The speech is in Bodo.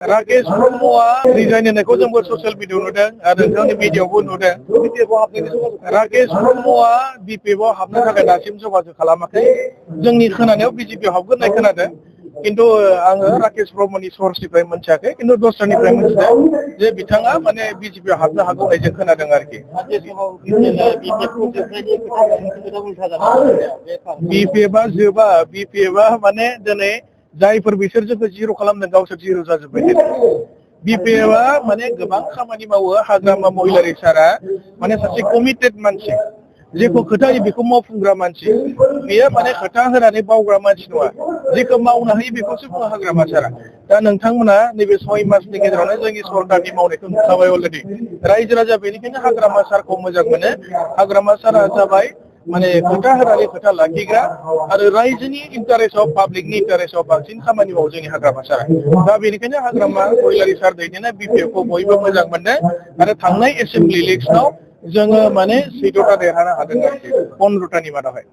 राकेश ब्रह्मआ रिजाइन होनायखौ जोंबो ससियेल मिडियायाव नुदों आरो नोंथांनि भिडिअ'आवबो नुदों। राकेश ब्रह्मआ बिपिएफआव हाबनो थाखाय दासिम जगाजग खालामाखै। जोंनि खोनानायाव बिजेपिआव हाबगोन होननाय खोनादों, किन्तु आङो राकेश ब्रह्मनि सर्सनिफ्राय मोनथियाखै, किन्तु दस्रानिफ्राय मोनथिदों जे बिथाङा माने बिजेपिआव हाबनो हागौ होननाय जों खोनादों आरोखि। बिपिएफआ माने दिनै जायफोर बिसोर जोंखौ जिर' खालामदों गावसोर जिर' जाजोब्बाय। बिपिएफआ माने गोबां खामानि मावो। हाग्रामा महिलारि सारा माने सासे कमिटेड मानसि, जेखौ खोथा होयो बेखौ मावफुंग्रा मानसि। बेयो माने खोथा होनानै बावग्रा मानसि नङा। जेखौ मावनो हायो बेखौसो बुङो हाग्रामा सारा। दा नोंथांमोना नैबे 6 मासनि गेजेरावनो जोंनि सरकारनि मावनायखौ नुखाबाय अलरेडि। रायजो राजा बेनिखायनो हाग्रामा सारखौ मोजां मोनो। हाग्रामा सारा जाबाय माने खोथा होनानै खोथा लाखिग्रा आरो रायजोनि इन्टारेस्टआव, पाब्लिकनि इन्टारेस्टआव बांसिन खामानि मावो जोंनि हाग्रामा सारा। दा बेनिखायनो हाग्रामा महिलारि सार दैदेननाय बिपिएफखौ बयबो मोजां मोनो आरो थांनाय एसेम्बलि इलेक्सनाव जोङो माने 14टा देरहानो हादों आरोखि, 15टानि मादावहाय।